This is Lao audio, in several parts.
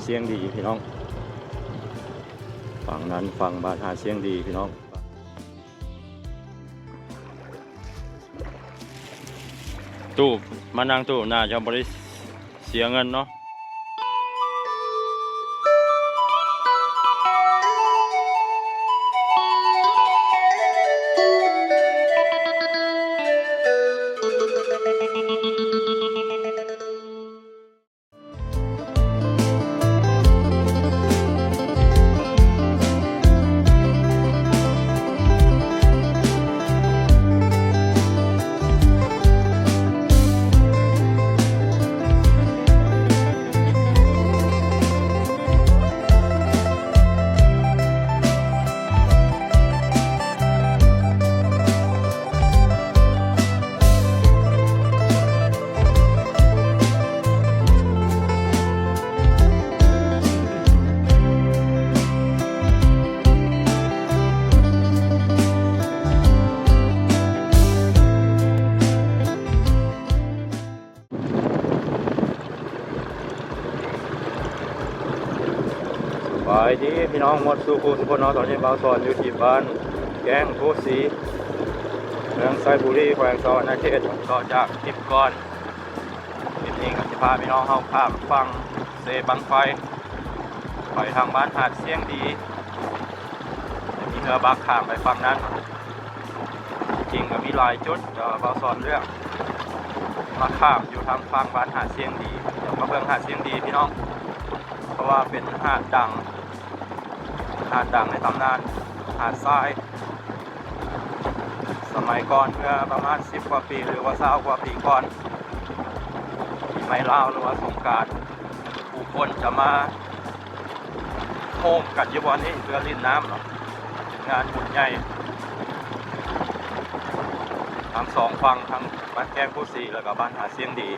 ຊຽງດີພີ່ນ້ອງ, ຝັ່ງນັ້ນຝັ່ງບ້ານຫາດຊຽງດີພີ່ນ້ອງ. ຕູ້ ມານັ່ງຕູ້ໜ້າຈະບໍ່ໄດ້ເສຍເງິນເນາະ. ສະບາຍດີພີ່ນ້ອງໝົດສູ່ຜູ້ສູ່ຄົນເນາະ. ຕອນນີ້ບ່າວສອນຢູ່ທີ່ບ້ານແກ້ງໂພສີ ເມືອງໄຊບູລີ ແຂວງສະຫວັນນະເຂດ. ຕໍ່ຈາກຄລິບກ່ອນ ຄລິບນີ້ກໍຊິພາພີ່ນ້ອງເຮົາຂ້າມຝັ່ງເຊບັ້ງໄຟ ໄປທາງບ້ານຫາດຊຽງດີ. ຈະມີເຮືອບັກຂ້າມໄປຝັ່ງນັ້ນ. ຈິງກໍມີຫຼາຍຈຸດ ແຕ່ວ່າບ່າວສອນເລືອກມາຂ້າມຢູ່ທາງຝັ່ງບ້ານຫາດຊຽງດີ. ຈະມາເບິ່ງຫາດຊຽງດີພີ່ນ້ອງ ເພາະວ່າເປັນຫາດດັງ ຫາດດັງໃນຕຳນານ ຫາດຊາຍ. ສະໄໝກ່ອນ ເມື່ອປະມານສິບກວ່າປີ ຫຼືວ່າຊາວກວ່າປີກ່ອນ ປີໃໝ່ລາວ ຫຼືວ່າສົງການ ຜູ້ຄົນຈະມາໂຮມກັນຢູ່ບ່ອນນີ້ເພື່ອຫຼິ້ນນ້ຳເນາະ. ເປັນງານບຸນໃຫຍ່ທັງສອງຝັ່ງ ທັງບ້ານແກ້ງໂພສີ ແລ້ວກໍບ້ານຫາດຊຽງດີ.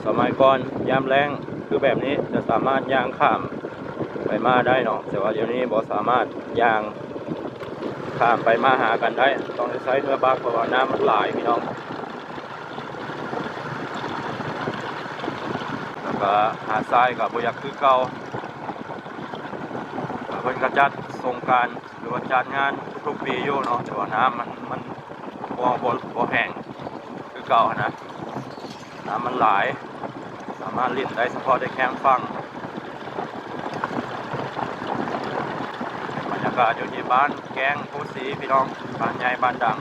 ສະໄໝກ່ອນຍາມແລ້ງຄືແບບນີ້ຈະສາມາດຍ່າງຂ້າມໄປມາໄດ້ເນາະ, ແຕ່ວ່າດຽວນີ້ບໍ່ສາມາດຍ່າງຂ້າມໄປມາຫາກັນໄດ້, ຕ້ອງໄດ້ໃຊ້ເຮືອບັກ ເພາະວ່ານ້ຳມັນຫຼາຍພີ່ນ້ອງ. ແລ້ວກໍຫາດຊາຍກໍບໍ່ຢາກຄືເກົ່າ, ເພິ່ນກໍຈັດສົງການ ຫຼືວ່າຈັດງານທຸກໆປີຢູ່ເນາະ, ແຕ່ວ່ານ້ຳມັນ ມັນບໍ່ ບໍ່ ບໍ່ແຫ້ງຄືເກົ່າຫັ້ນນະ, ນ້ຳມັນຫຼາຍ, ສາມາດຫຼິ້ນໄດ້ສະເພາະແຕ່ແຄມຝັ່ງ. ບັນຍາກາດຢູ່ທີ່ບ້ານແກ້ງໂພສີພີ່ນ້ອງ, ບ້ານໃຫຍ່ບ້ານດັງ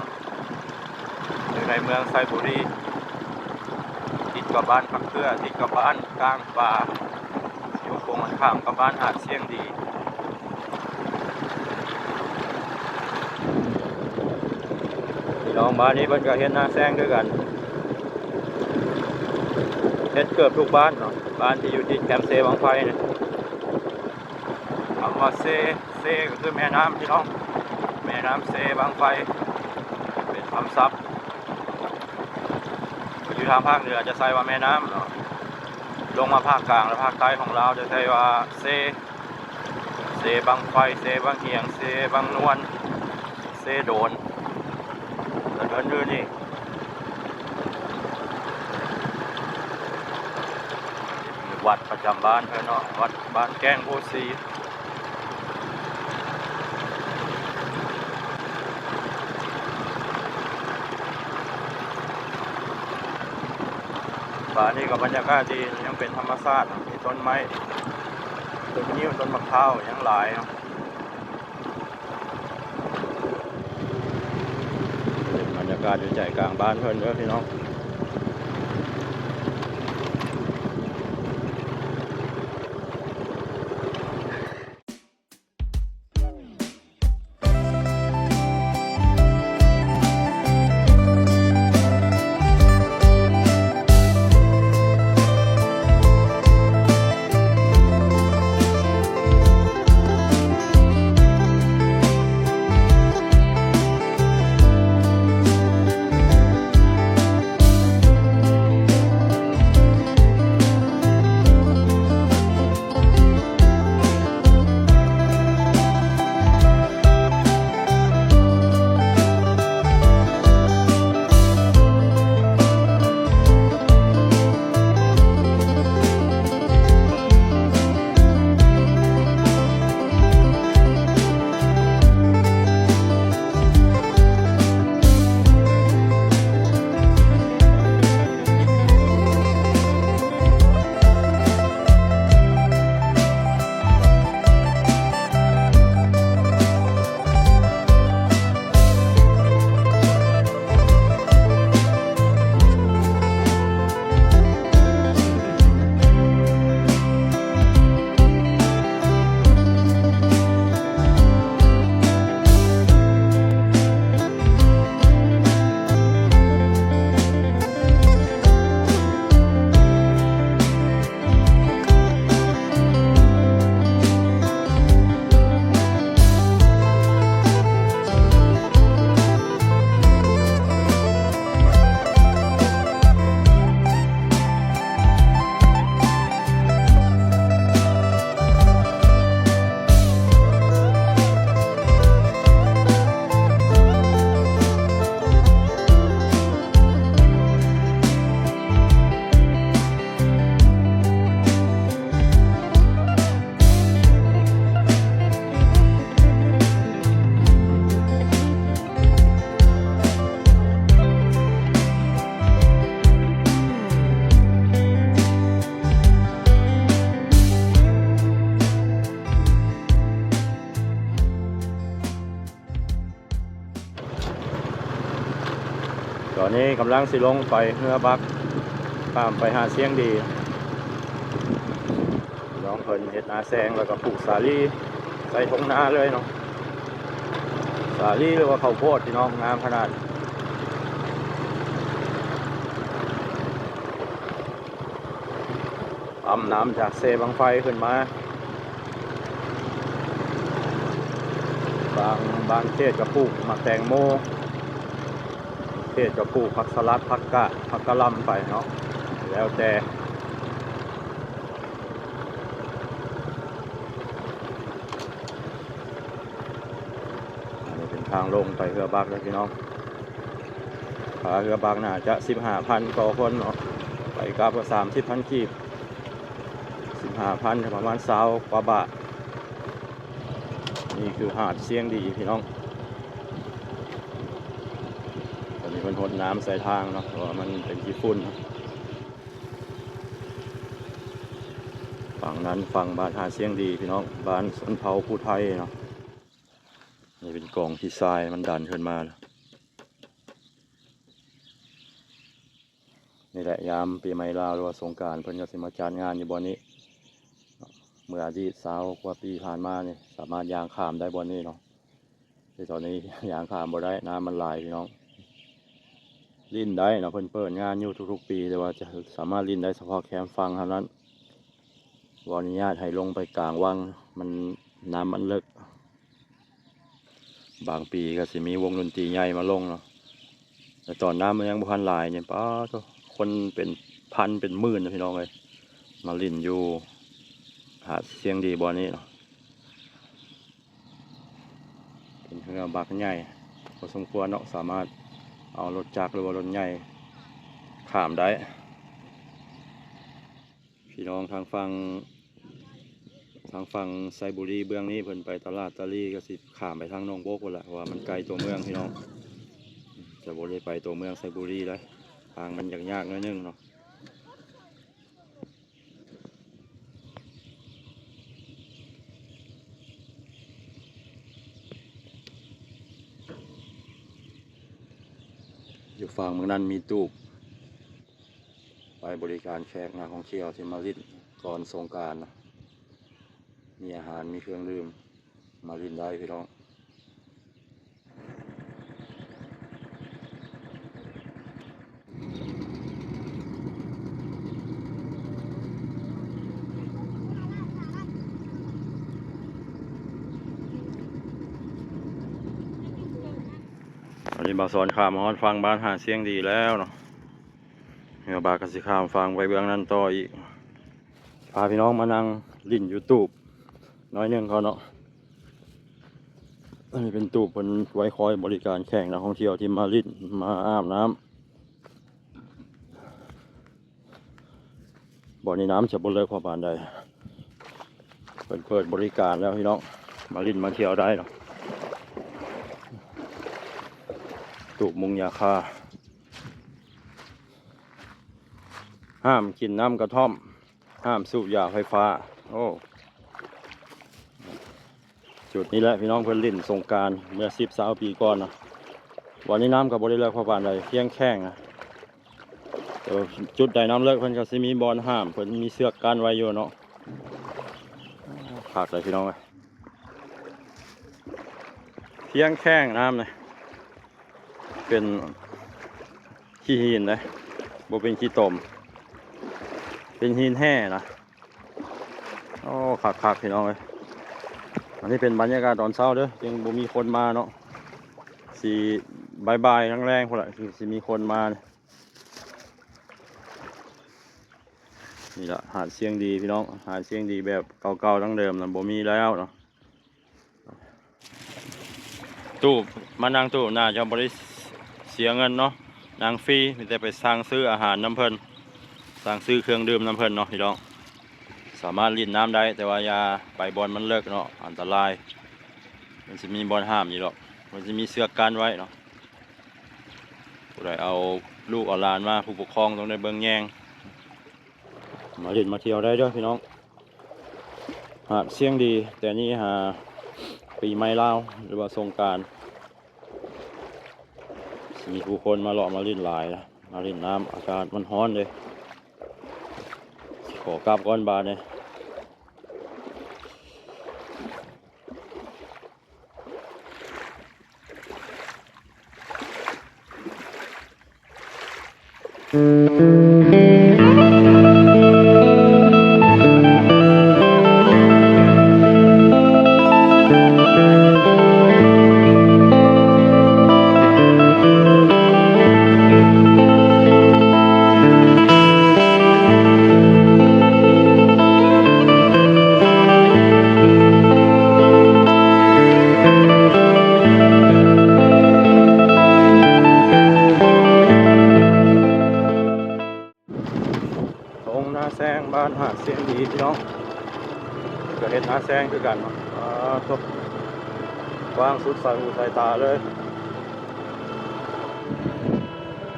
ຢູ່ໃນເມືອງໄຊບູລີ, ຕິດກັບບ້ານຜັກເກືອ, ຕິດກັບບ້ານກາງປ່າ. ຢູ່ກົງກັນຂ້າມກັບບ້ານຫາດຊຽງດີ. ພີ່ນ້ອງບ້ານນີ້ເພິ່ນກໍເຮັດນາແຊງຄືກັນ, ເຮັດເກືອບທຸກບ້ານເນາະ, ບ້ານທີ່ຢູ່ຕິດແຄມເຊບັ້ງໄຟນີ້. ຄຳວ່າເຊ ເຊກໍຄືແມ່ນ້ຳພີ່ນ້ອງ, ແມ່ນ້ຳເຊບັ້ງໄຟ ເປັນຄຳສັບ. ຢູ່ທາງພາກເໜືອຈະໃຊ້ວ່າແມ່ນ້ຳເນາະ, ລົງມາພາກກາງ ແລະ ພາກໃຕ້ຂອງລາວຈະໃຊ້ວ່າເຊ, ເຊບັ້ງໄຟ, ເຊບັ້ງຫຽງ, ເຊບັ້ງນວນ, ເຊໂດນ ແລະ ອື່ນໆອີກ. ວັດປະຈຳບ້ານເພິ່ນເນາະ, ວັດບ້ານແກ້ງໂພສີ. ບາດນີ້ກໍບັນຍາກາດດີ, ຍັງເປັນທຳມະຊາດ, ມີຕົ້ນໄມ້ ຕົ້ນງິ້ວ, ຕົ້ນໝາກພ້າວ ຍັງຫຼາຍ. ເປັນບັນຍາກາດຢູ່ໃຈກາງບ້ານເພິ່ນເດີພີ່ນ້ອງ. ຕອນນີ້ກຳລັງຊິລົງໄປເຮືອບັກ ຂ້າມໄປຫາດຊຽງດີ. ນ້ອງເພິ່ນເຮັດນາແຊງ ແລ້ວກໍປູກສາລີໃສ່ທົ່ງນາເລີຍເນາະ. ສາລີ ຫຼືວ່າເຂົ້າໂພດ ພີ່ນ້ອງ, ງາມຂະໜາດ. ປ້ຳນ້ຳຈາກເຊບັ້ງໄຟຂຶ້ນມາ. ບາງ ບາງເຂດກໍປູກໝາກແຕງໂມ, ເຂດກໍປູກຜັກສະຫຼັດ, ຜັກກາດ, ຜັກກະຫຼ່ຳໄປເນາະ, ແລ້ວແຕ່. ອັນນີ້ເປັນທາງລົງໄປເຮືອບັກເດີພີ່ນ້ອງ. ຄ່າເຮືອບັກໜ້າຈະສິບຫ້າພັນຕໍ່ຄົນເນາະ, ໄປກັບກໍສາມສິບພັນກີບ. ສິບຫ້າພັນ ປະມານຊາວກວ່າບາດ. ນີ້ຄືຫາດຊຽງດີພີ່ນ້ອງ. ຕອນນີ້ເພິ່ນຫົດນ້ຳໃສ່ທາງເນາະ ເພາະວ່າມັນເປັນຂີ້ຝຸ່ນ. ຝັ່ງນັ້ນຝັ່ງບ້ານຫາດຊຽງດີພີ່ນ້ອງ, ບ້ານຊົນເຜົ່າຜູ້ໄທເນາະ. ນີ້ເປັນກອງຂີ້ຊາຍ ມັນດັນຂຶ້ນມາ. ນີ້ແຫຼະ ຍາມປີໃໝ່ລາວ ຫຼືວ່າສົງການ ເພິ່ນກໍຊິມາຈັດງານຢູ່ບ່ອນນີ້. ເມື່ອອະດີດຊາວກວ່າປີຜ່ານມານີ້ ສາມາດຍ່າງຂ້າມໄດ້ບ່ອນນີ້ເນາະ, ແຕ່ຕອນນີ້ຍ່າງຂ້າມບໍ່ໄດ້ ນ້ຳມັນຫຼາຍພີ່ນ້ອງ. ຫຼິ້ນໄດ້ເນາະ, ເພິ່ນເປີດງານຢູ່ທຸກໆປີ ແຕ່ວ່າຈະສາມາດຫຼິ້ນໄດ້ສະເພາະແຄມຝັ່ງເທົ່ານັ້ນ. ຂໍອະນຸຍາດໃຫ້ລົງໄປກາງວັງ, ມັນ ນ້ຳມັນເລິກ. ບາງປີກໍຊິມີວົງດົນຕີໃຫຍ່ມາລົງເນາະ, ແຕ່ຕອນນ້ຳມັນຍັງບໍ່ທັນຫຼາຍນີ້ ປາໂທ້ ຄົນເປັນພັນເປັນໝື່ນນະພີ່ນ້ອງເອີຍ ມາຫຼິ້ນຢູ່ຫາດຊຽງດີບ່ອນນີ້ເນາະ. ເປັນເຮືອບັກໃຫຍ່ພໍສົມຄວນເນາະ, ສາມາດເອົາລົດຈັກ ຫຼືວ່າລົດໃຫຍ່ຂ້າມໄດ້. ພີ່ນ້ອງທາງຝັ່ງ ທາງຝັ່ງໄຊບູລີເບື້ອງນີ້ ເພິ່ນໄປຕະຫຼາດຕາລີ ກໍຊິຂ້າມໄປທາງໜອງບົກພຸ້ນລະ ເພາະວ່າມັນໄກຕົວເມືອງພີ່ນ້ອງ, ຈະບໍ່ໄດ້ໄປຕົວເມືອງໄຊບູລີເລີຍ. ທາງມັນຍາກໆໜ້ອຍໜຶ່ງເນາະ. ຢູ່ຝັ່ງເມືອງນັ້ນມີຕູບ ໄວ້ບໍລິການແຂກນັກທ່ອງທ່ຽວທີ່ມາຫຼິ້ນກ່ອນສົງການນະ, ມີອາຫານ ມີເຄື່ອງດື່ມ ມາຫຼິ້ນໄດ້ພີ່ນ້ອງ. ຕອນນີ້ບ່າວສອນຂ້າມມາຮອດຝັ່ງບ້ານຫາດຊຽງດີແລ້ວເນາະ. ເຮືອບັກກໍຊິຂ້າມຝັ່ງໄປເບື້ອງນັ້ນຕໍ່ອີກ. ພາພີ່ນ້ອງມານັ່ງຫຼິ້ນຢູ່ຕູບໜ້ອຍໜຶ່ງກ່ອນເນາະ. ອັນນີ້ເປັນຕູບເພິ່ນໄວ້ຄອຍບໍລິການແຂກນັກທ່ອງທ່ຽວທີ່ມາຫຼິ້ນ ມາອາບນ້ຳ. ບ່ອນນີ້ນ້ຳຈະບໍ່ເລິກພໍປານໃດ. ເພິ່ນເປີດບໍລິການແລ້ວພີ່ນ້ອງ, ມາຫຼິ້ນມາທ່ຽວໄດ້ເນາະ. ຕູບມຸງຫຍ້າຄາ. ຫ້າມກິນນ້ຳກະທ່ອມ, ຫ້າມສູບຢາໄຟຟ້າ. ໂອ້ ຈຸດນີ້ແຫຼະພີ່ນ້ອງ ເພິ່ນຫຼິ້ນສົງການເມື່ອສິບຊາວປີກ່ອນນະ. ບ່ອນນີ້ນ້ຳກໍບໍ່ໄດ້ເລິກພໍປານໃດ, ພຽງແຂ້ງນະ. ແຕ່ວ່າຈຸດໃດນ້ຳເລິກ ເພິ່ນກໍຊິມີບ່ອນຫ້າມ, ເພິ່ນມີເຊືອກກັ້ນໄວ້ຢູ່ເນາະ. ຄັກເລີຍພີ່ນ້ອງເອີຍ, ພຽງແຂ້ງນ້ຳນີ້ ເປັນຂີ້ຫີນເດ້, ບໍ່ເປັນຂີ້ຕົມ, ເປັນຫີນແຮ່ນະ. ໂອ້ ຄັກໆ ພີ່ນ້ອງເອີຍ. ອັນນີ້ເປັນບັນຍາກາດຕອນເຊົ້າເດີ, ຍັງບໍ່ມີຄົນມາເນາະ. ຊິບ່າຍໆ ແລງໆ ພຸ້ນລະ ຊິມີຄົນມາ. ນີ້ລະ ຫາດຊຽງດີພີ່ນ້ອງ, ຫາດຊຽງດີແບບເກົ່າໆ ດັ້ງເດີມນະ ບໍ່ມີແລ້ວເນາະ. ຕູ້ ມານັ່ງຕູ້ໜ້າຈະບໍ່ໄດ້ເສຍເງິນເນາະ, ນັ່ງຟຣີ, ມີແຕ່ໄປສັ່ງຊື້ອາຫານນຳເພິ່ນ, ສັ່ງຊື້ເຄື່ອງດື່ມນຳເພິ່ນເນາະພີ່ນ້ອງ. ສາມາດຫຼິ້ນນ້ຳໄດ້ ແຕ່ວ່າຢ່າໄປບ່ອນມັນເລິກເນາະ, ອັນຕະລາຍ. ມັນຊິມີບ່ອນຫ້າມຢູ່ດອກ, ມັນຊິມີເຊືອກກັ້ນໄວ້ເນາະ. ຜູ້ໃດເອົາລູກເອົາຫຼານມາ, ຜູ້ປົກຄອງຕ້ອງໄດ້ເບິ່ງແຍງ. ມາຫຼິ້ນມາທ່ຽວໄດ້ເດີພີ່ນ້ອງ, ຫາດຊຽງດີ. ແຕ່ນີ້ຫາປີໃໝ່ລາວ ຫຼືວ່າສົງການ, ສ ມີຜູ້ຄົນມາເລາະມາຫຼິ້ນຫຼາຍນະ ມາຫຼິ້ນນ້ຳ ອາກາດມັນຮ້ອນເດ້. ຂໍກັບກ່ອນບາດນີ້. ທົ່ງນາແຊງ ບ້ານຫາດຊຽງດີ ພີ່ນ້ອງ ກໍເຮັດນາແຊງຄືກັນເນາະ. ອາ ໂທ້ ກວ້າງສຸດສາຍຫູສາຍຕາເລີຍ.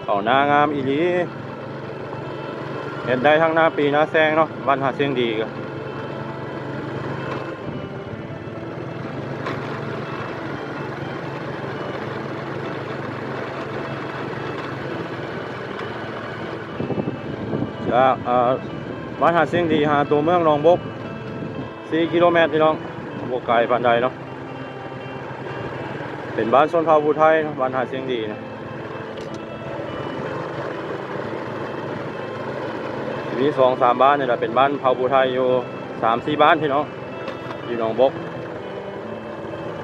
ເຂົ້ານາງາມອີ່ຫຼີ ເຮັດໄດ້ທັງນາປີນາແຊງເນາະ ບ້ານຫາດຊຽງດີກໍ. ຈາກ ບ້ານຫາດຊຽງດີຫາຕົວເມືອງໜອງບົກ ສີ່ກິໂລແມັດ ພີ່ນ້ອງ ບໍ່ໄກປານໃດເນາະ. ເປັນບ້ານຊົນເຜົ່າຜູ້ໄທເນາະ ບ້ານຫາດຊຽງດີນະ. ມີສອງສາມບ້ານນີ້ແຫຼະ ເປັນບ້ານເຜົ່າຜູ້ໄທຢູ່ສາມສີ່ບ້ານ ພີ່ນ້ອງ ຢູ່ໜອງບົກ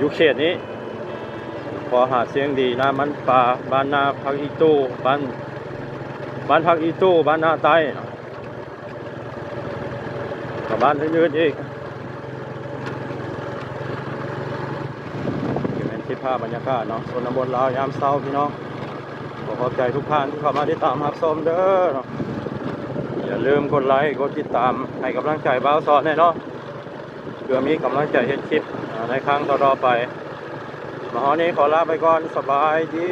ຢູ່ເຂດນີ້. ພໍຫາດຊຽງດີ ນາມັນປາ ບ້ານນາຜັກອີຕູ້ ບ້ານ ບ້ານຜັກອີຕູ້ ບ້ານນາໃຕ້ເນາະ. ກັບບ້ານອື່ນໆອີກ. ນີ້ແມ່ນເກັບພາບບັນຍາກາດເນາະ ຊົນນະບົດລາວຍາມເຊົ້າ ພີ່ນ້ອງ. ຂໍຂອບໃຈທຸກທ່ານທີ່ເຂົ້າມາຕິດຕາມຮັບຊົມເດີເນາະ. ຢ່າລືມກົດໄລ ກົດຕິດຕາມ ໃຫ້ກຳລັງໃຈບ່າວສອນແດ່ເນາະ ເພື່ອມີກຳລັງໃຈເຮັດຄລິບ ອາ ໃນຄັ້ງຕໍ່ໆໄປ. ມາຮອດນີ້ຂໍລາໄປກ່ອນ ສະບາຍດີ.